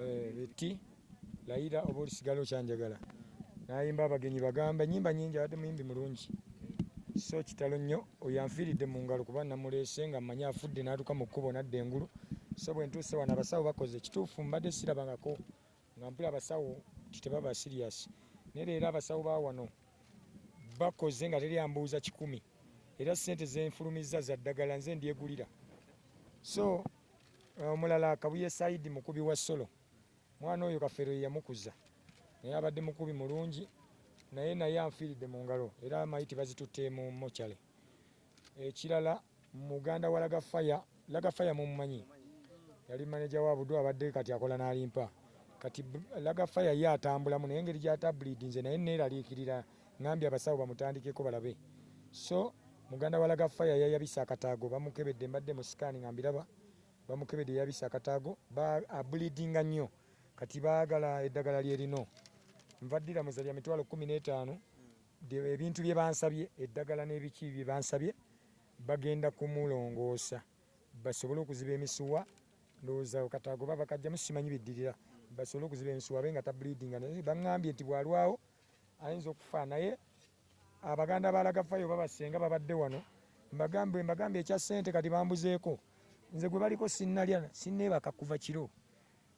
Beti layira oba olisigala okyanjagala nayimba abagenyi bagamba enyimba nyingi abadde muyimbi mulungi so kitalo nnyo oyo anfiiridde mu ngalo kuba namuleese nga mmanyi afudde n'atuuka mu kkubo n'adda engulu. So bwe ntuuse wano abasawo bakoze kituufu, mbadde sirabangako nga mpula abasawo nti tebaba serious, naye leero abasawo ba wano bakoze nga teri ambuuza kikumi, era ssente zenfulumizza za ddagala nze ndyegulira. So omulala Kabuye Saidi mukubi wa solo, mwana oyo Kafeero ye yamukuza, naye abadde mukubi mulungi, naye naye anfiiridde mu ngalo era mayiti bazitutte mu mochale. Ekirala muganda wa Laga Fire, Laga Fire mumumanyi, yali maneja wa Budu, abadde kati akola n'alimpa. Kati Laga Fire ye atambulamu, naye engeri gy'atabulidinze naye neeraliikirira, ngambye abasawo bamutandikeko balabe. So muganda wa Laga Fire yayabise akataago, bamukebedde, mbadde mu sikaani nga mbiraba, bamukebedde yabise akataago, abulidinga nnyo, kati baagala eddagala lyerino. Nva ddiramuza lya 150,000, ebintu bye bansabye, eddagala n'ebiki bye bansabye, bagenda kumulongoosa basobole okuziba emisuwa, ndowooza kataago baba kajjamu simanyi biddirira, basobole okuziba emisuwa abe nga tabulidinga. Naye baŋŋambye nti bw'alwawo ayinza okufa. Naye abaganda ba Laga Fire oba basenga babadde wano, mbagambe mbagambye ekya ssente kati bambuzeeko, nze gwe baliko sinnalya sinneebaka kuva kiro,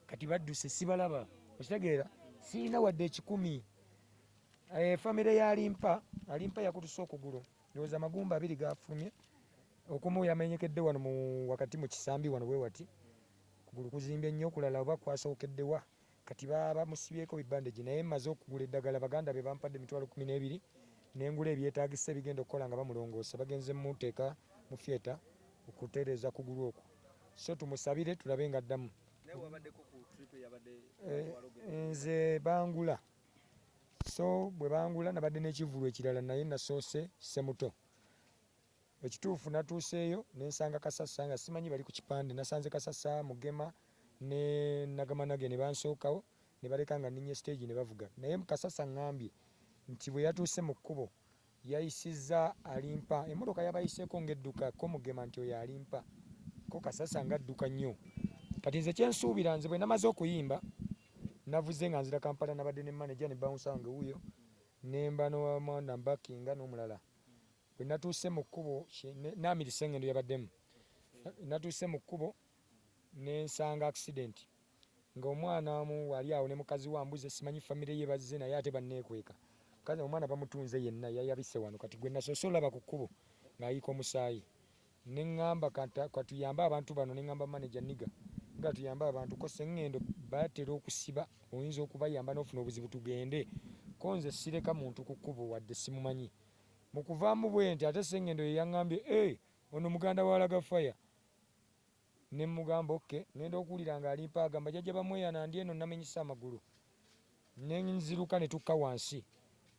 kati badduse sibalaba, okitegeera, sirina wadde ekikumi. Famire ya Alimpa, Alimpa yakutuse okugulu, ndowooza amagumba abiri gafulumye, okumu yamenyekedde wano mu wakati mu kisambi wano bwe wati, okugulu kuzimbye nnyo, okulala oba kwasookedde wa, kati bamusibyeko bibandage, naye mmaze okugula eddagala, baganda be bampadde 120,000 nengula ebyetaagisa ebigenda okukola nga bamulongoosa, bagenze muteeka mu theatre okutereeza kugulu okwo, so tumusabire tulabe nga addamu. Nze bangula, so bwe bangula nabadde n'ekivvulu ekirala, naye nasoose Semuto. Ekituufu natuuseeyo ne nsanga Kasasa nga simanyi bali ku kipande, nasanze Kasasa, Mugema ne Nagamanage ne bansookawo ne baleka nga nninye siteegi ne bavuga. Naye Kasasa ang'ambye nti bwe yatuuse mu kkubo yayisizza alimpa, emmotoka yabayiseeko ng'edduka, ko Mugema nti oyo alimpa, ko Kasasa ng'adduka nnyo. Kati nze kye nsuubira, nze bwe namaze okuyimba navuze nga nzira Kampala, nabadde ne maneja ne bawunsa wange wuuyo ne mba n'omwana mbakinga n'omulala. Bwe natuuse mu kkubo, Namiri Ssengendo yabaddemu, natuuse mu kkubo ne nsanga accident ng'omwana omu ali awo ne mukazi we ambuze, simanyi famire ye bazze naye ate banneekweka. Mukazi omwana bamutunze yenna yayabise wano, kati gwe nasoose olaba ku kkubo ng'ayiika omusaayi ne ŋŋamba katuyambe abantu bano, ne ŋŋamba maneja Niga nga tuyambe abantu ko Ssengendo batera okusiba oyinza okubayamba n'ofuna obuzibu tugende, ko nze sireka muntu ku kkubo wadde simumanyi. Mu kuvaamu bwenti ate Ssengendo ye yaŋŋambye, Eeh ono muganda wa Laga Fire. Ne mmugamba okay. Ŋŋenda okuwulira ng'alimpa agamba jjajja Bamweyana ndi eno namenyese amagulu. Ne nziruka ne tukka wansi.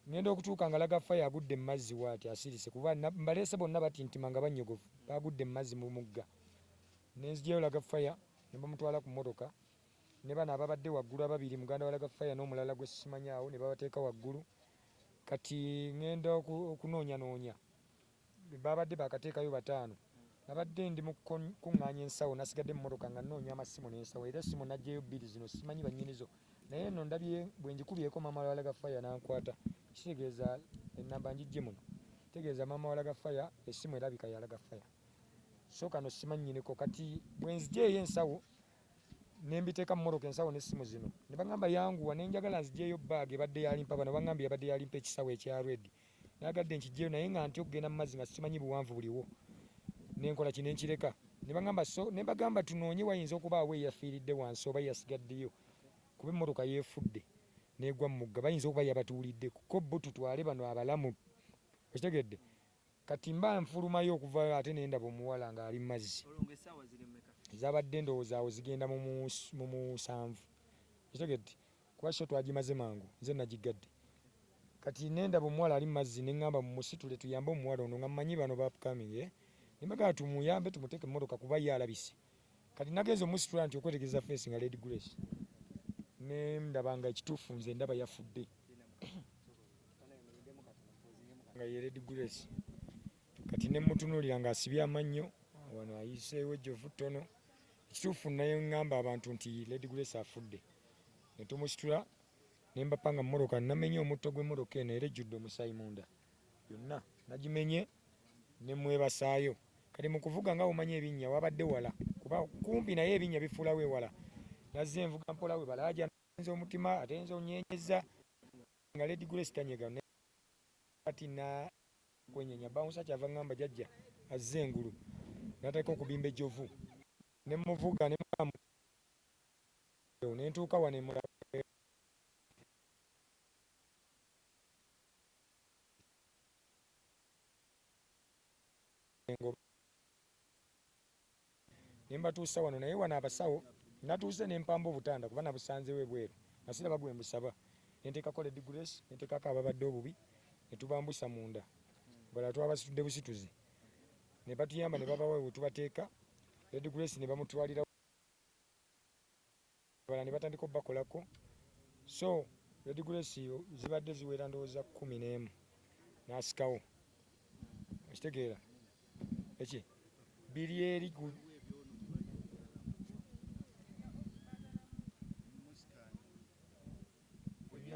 Ŋŋenda okutuuka nga Laga Fire agudde mu mazzi bw'ati asirise kuba mbaleese bonna batintima nga bannyogovu baagudde mu mazzi mu mugga. Ne nzigyayo Laga Fire ne bamutwala ku mmotoka ne bano ababadde waggulu ababiri muganda wa Laga Fire n'omulala gwe simanyi awo ne babateeka waggulu. Kati ŋŋenda okunoonyanoonya baabadde baakateekayo bataano. Nabadde ndi mu kukuŋŋaanya ensawo nasigadde mu mmotoka nga nnoonya amasimu n'ensawo era essimu naggyeyo bbiri zino simanyi bannyinizo naye eno ndabye bwe ngikubyeko maama wa Laga Fire n'ankwata kitegeeza ennamba ngiggye muno kitegeeza maama wa Laga Fire essimu erabika ya Laga Fire so kano simanyi nnyiniko kati bwe nzigyeyo ensawo ne mbiteeka mu mmotoka ensawo n'essimu zino ne bangamba yanguwa ne njagala nzigyeyo bbaagi ebadde yalimpa bano bangambye yabadde yalimpa ekisawo ekya red nayagadde nkigyeyo naye nga ntya okugenda mu mazzi nga simanyi buwanvu buliwo ne nkola ki ne nkireka ne bangamba so ne mbagamba tunoonye wayinza okubaawo eyafiiridde wansi oba eyasigaddeyo kuba emmotoka yeefudde n'egwa mu mugga bayinza okuba yabatuulidde ko bo tutwale bano abalamu okitegedde. Kati mba nfulumayo okuvayo ate ne ndaba omuwala ng'ali mu mazzi. Zaabadde ndowooza awo zigenda mu musanvu. Okitegedde? Kuba show twagimaze mangu, nze nagiggadde. Kati ne ndaba omuwala ali mu mazzi ne ŋŋamba mumusitule tuyambe omuwala ono nga mmanyi bano ba upcoming, eh. Ne mbagamba tumuyambe tumuteeke mu mmotoka kuba ye alabise. Kati nagenze omusitula nti okwetegereza face nga Lady Grace. Ne ndaba nga ekituufu nze ndaba yafudde. Nga ye Lady Grace. Kati ne mmutunuulira ng'asibye amannyo, wano ayiseewo ejjovu ttono. Ekituufu ne ŋŋamba abantu nti Lady Grace afudde. Ne tumusitula ne mbapanga mu mmotoka. Namenye omutto gw'emmotoka eno era ejjudde omusaayi munda yonna, nagimenye ne mmwebasaayo. Kati mu kuvuga nga bw'omanyi ebinnya wabadde wala kuba kumpi naye ebinnya bifuulawo ewala. Nazze nvuga mpola we balaajana nze omutima ate nze onnyenyezza nga Lady Grace tanyega naye kati na kwenyenya bawunsa kyava ngamba jajja azze engulu natandika okubimba ejjovu ne muvuga ne ne ntuuka wano emulago ne mbatuusa wano naye wano abasawo natuuse ne mpamba obutanda kuba nabusanzewo ebweru nga siraba gwe mbusaba ne nteekako Lady Grace ne nteekako ababadde obubi ne tubambusa munda abalala twabasitudde busituzi ne batuyamba ne babawa we tubateeka Lady Grace ne bamutwalira abalala ne batandika obakolako so Lady Grace zibadde ziwera ndowooza 11 n'asikawo okitegeera eki biri eri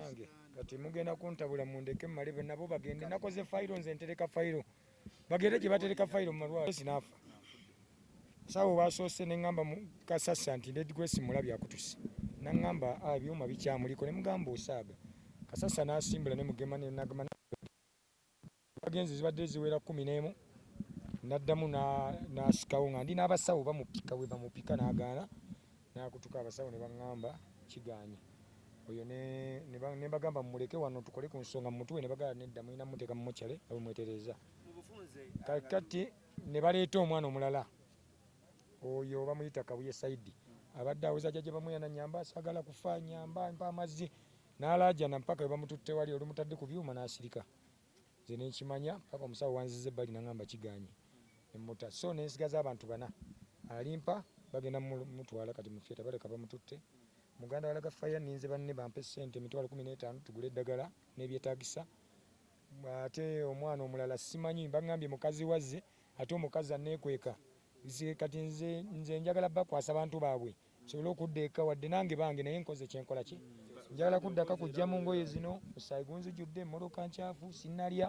nange kati mugenda kuntabula mundeke mmale nabo bagende nakoze fayiro nze ntereka fayiro bagende gye batereka fayiro mu malwaliro sinaafa sawo basoose ne ŋŋamba Kasasa nti Lady Grace mulabye akutuse naŋŋamba ah, ebyuma bikyamuliko ne mugamba osaaga Kasasa n'asimbula ne mugema ne nagema bagenzi zibadde ziwera 11 n'addamu n'asikawo nga ndi n'abasawo bamupika bwe bamupika n'agaana n'akutuka abasawo ne baŋŋamba kigaanye oyo ne mbagamba mumuleke wano tukole ku nsonga mumutuwe ne bagala nedda mulina muteeka mu mochale nga bwe mwetereeza kakati ne baleeta omwana omulala oyo bamuyita Kabuye Saidi abadde aweza jjajja bamuyana nyamba saagala kufa nyamba mpa amazzi n'alaajana mpaka we bamututte wali olumutadde ku byuma n'asirika nze ne nkimanya mpaka omusawo wanziza ebbali n'angamba kigaanye ne mmuta so ne nsigaza abantu bana alimpa bagenda mutwala kati mu theatre baleka bamututte muganda walaga fire ninze banne bampe ssente 15,000 tugule eddagala n'ebyetaagisa ate omwana omulala simanyi bangambye mukazi wazze ate omukazi aneekweka kati nze nze njagala bakwasa bantu baabwe nsobole okudda eka wadde nange bange naye nkoze kyenkola ki njagala kuddaka kujja mu ngoye zino musaayi gunzijudde emmotoka nkyafu sinnalya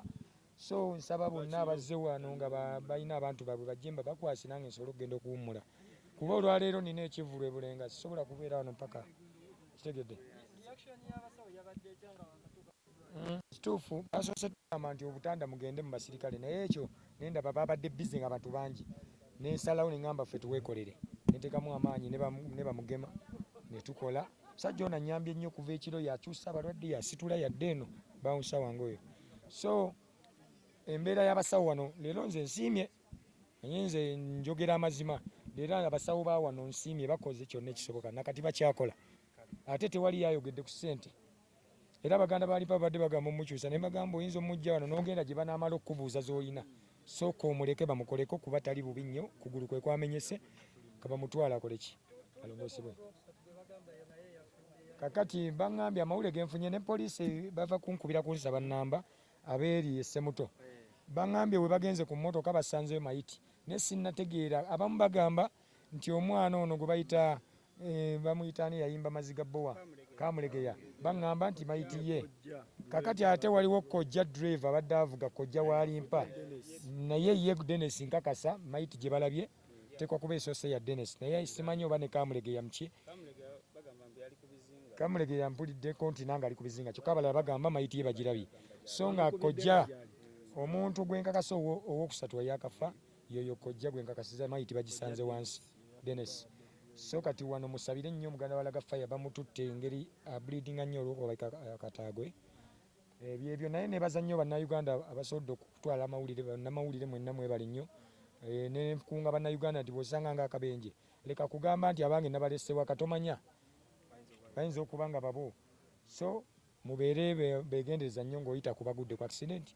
so nsaba bonna abazze wano nga balina abantu baabwe bajje mbabakwase nange nsobole okugenda okuwummula kuba olwaleero nina ekivvulu e Bulenga sisobola kubeera wano mpaka kitegedde. Kituufu basoose tugamba nti obutanda mugende mu basirikale naye ekyo nendaba babadde busy nga bantu bangi nensalawo nengamba ffe tuweekolere nentekamu amaanyi ne bamugema netukola musajja ono anyambye nnyo okuva ekiro yakyusa abalwadde yasitula yadde eno bawunsa wange oyo so embeera y'abasawo wano leero nze nsiimye naye nze njogera amazima leero abasawo ba wano nsiimye bakoze kyonna ekisoboka nakati bakyakola ate tewali yayogedde ku ssente era abaganda ba Limpopo babadde bagamba omukyusa naye bagamba oyinza omujja wano n'ogenda gye banaamala okukubuuza z'olina sooka omuleke bamukoleko kuba tali bubi nnyo kugulu kwe kwamenyese kabamutwala akole ki alongoosebwe kakati baŋŋambye amawulire ge nfunye ne poliisi bava kunkubira kunsaba nnamba abeeri e Ssemuto baŋŋambye we bagenze ku mmotoka basanzeyo mayiti naye sinnategeera abamu bagamba nti omwana ono gwe bayita eh, bamuyita ani yayimba maziga bowa kamulegeya baŋŋamba nti mayiti ye kakati ate waliwo kojja drive abadde avuga kojja walimpa naye ye Dennis nkakasa mayiti gye balabye tekwa kuba esoose ya Dennis naye simanyi oba ne kamulegeya muki kamulegeya mpuliddeko nti nange ali ku bizinga kyokka abalala bagamba mayiti ye bagirabye so nga kojja omuntu gwe nkakasa owokusatu eyakafa yoyo kojja gwe nkakasiza mayiti bagisanze wansi Dennis so kati wano musabire nnyo muganda wa Laga Fire bamututte engeri ableedinga nnyo olwokuba akataagwe ebyo ebyo naye nebaza nnyo bannayuganda abasobodde okutwala amawulire bannamawulire mwenna mwebale nnyo eh, nenkunga bannayuganda nti bw'osanga nga akabenje leka kugamba nti abange nabalese waka tomanya bayinza okuba nga babo so mubeere begendereza nnyo ng'oyita ku bagudde ku accident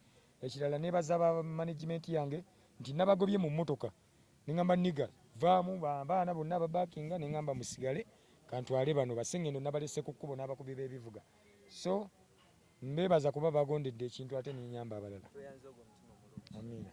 ekirala nebaza ba management yange nti nabagobye mu mmotoka nengamba niga vaamu baana bonna ababakinga nengamba musigale kantwale bano basengendo nabalese ku kkubo n'abakubi b'ebivuga so mbebaza kuba bagondedde ekintu ate nenyamba abalala amiina.